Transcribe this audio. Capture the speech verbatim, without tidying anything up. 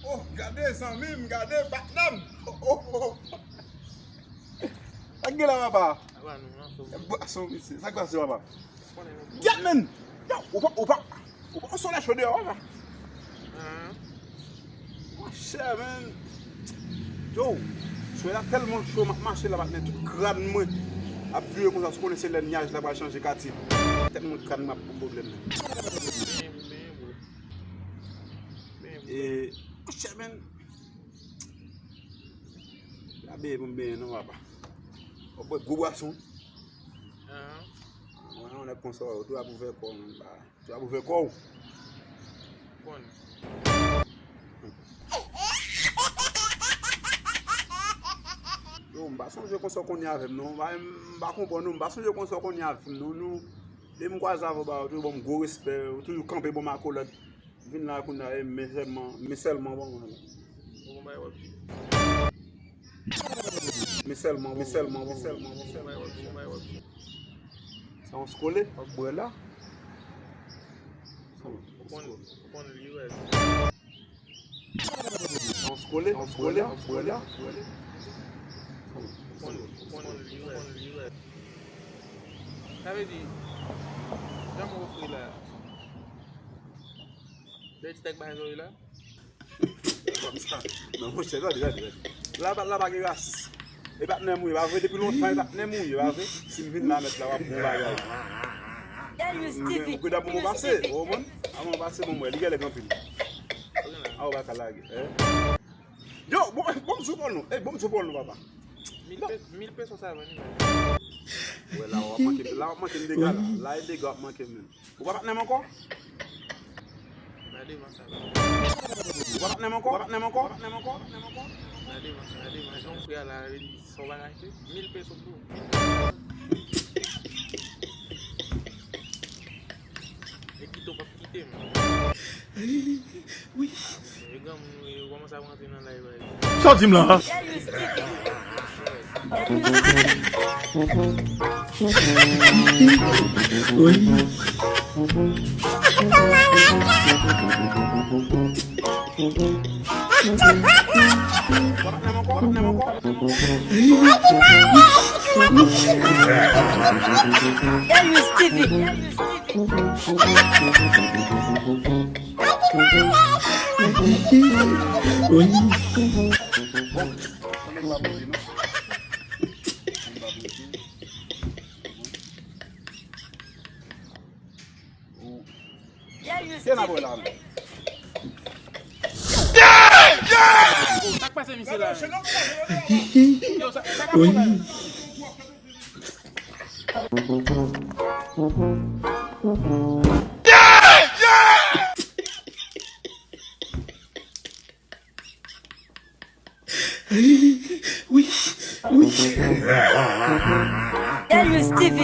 Oh, gade zanmi m, gade patnè m. Oh, oh, oh. Sa k gen la, papa? Apa nou anfòm. Bwason, mesye. Sa k pase, papa? Konnen nou Gyèt, men! Yo, ou pa, ou pa, ou pa wè solèy cho deyò, papa? Monchè, men. Yo, solèy la tèlman cho, m ap mache la, patnè, tout kràn mwen ap vire konsa, ou konnen se lè nyaj la pral chanje katye. Tèt mwen, kràn mwen ap ban m pwoblèm, men. E, monchè, men. Pa beye pou m benyen non, papa. W ap bwè gwo bwason. Mwen, yon nèg konsa, ou tou ap ouvè kò w, men, ba. Ou ap ouvè kò w. Yo, m pa sonje konsa w konn ye avè m, non. M pa, m pa konprann, non. M pa sonje konsa w konn ye avè m, non. Nou, depi m kwaze avè w, ba, ou toujou ban m gwo respè, ou toujou kanpe ban m akolad. M vin la kounye a, e men sèlman, men sèlman ban mwen. Ou gon bagay w ap di. Men sèlman, men sèlman, men sèlman, men sèlman. Sa yon skole w ap bwè la? Ou konn, ou konn li wè. Sa yon skole w ap bwè la? Ou konn, ou konn li wè. Sa vle di, jan m ofri la. Dèyè ti tèg bagay zòrèy la. Kòmsa. Non, monchè, tande, tande, tande. La, la pa gen rasis. E patnè m ou ye, pa vre? Depi lontan, e patnè m ou ye, pa vre? Si m vin la, mèt la, w ap bon bagay. Darius T V. Ou gen dapou mwen pase, ou konprann? A mwen pase, bon, mwen, li genlè gen anpil. A, ou pa ka lage, eh? Yo, bon, bon, m sou pòl nou. Eh, bon, m sou pòl nou, papa. Mil pe-, mil peso sa vann wi, men. Wè, la w ap manke, la w ap manke m dega la. La e dega w ap manke m menm. Ou pa patnè m ankò? Nan devan sa. Ou pa patnè m ankò? Ou pa patnè m ankò? Ou pa patnè m ankò? Ou pa patnè m ankò? Nan devan sa, nan devan sa. Jan w fè a la, vle di sa w pa ka achte? Mil peso pou ou. E kite w p ap kite m. Wi. E granmoun, yo kòmanse ap rantre nan live la. Sa w di m la? Wi. Darius T V. Darius T V. Sa k pase misye la? Yo, sa, sa k pase la? Wi, wi. Darius T V.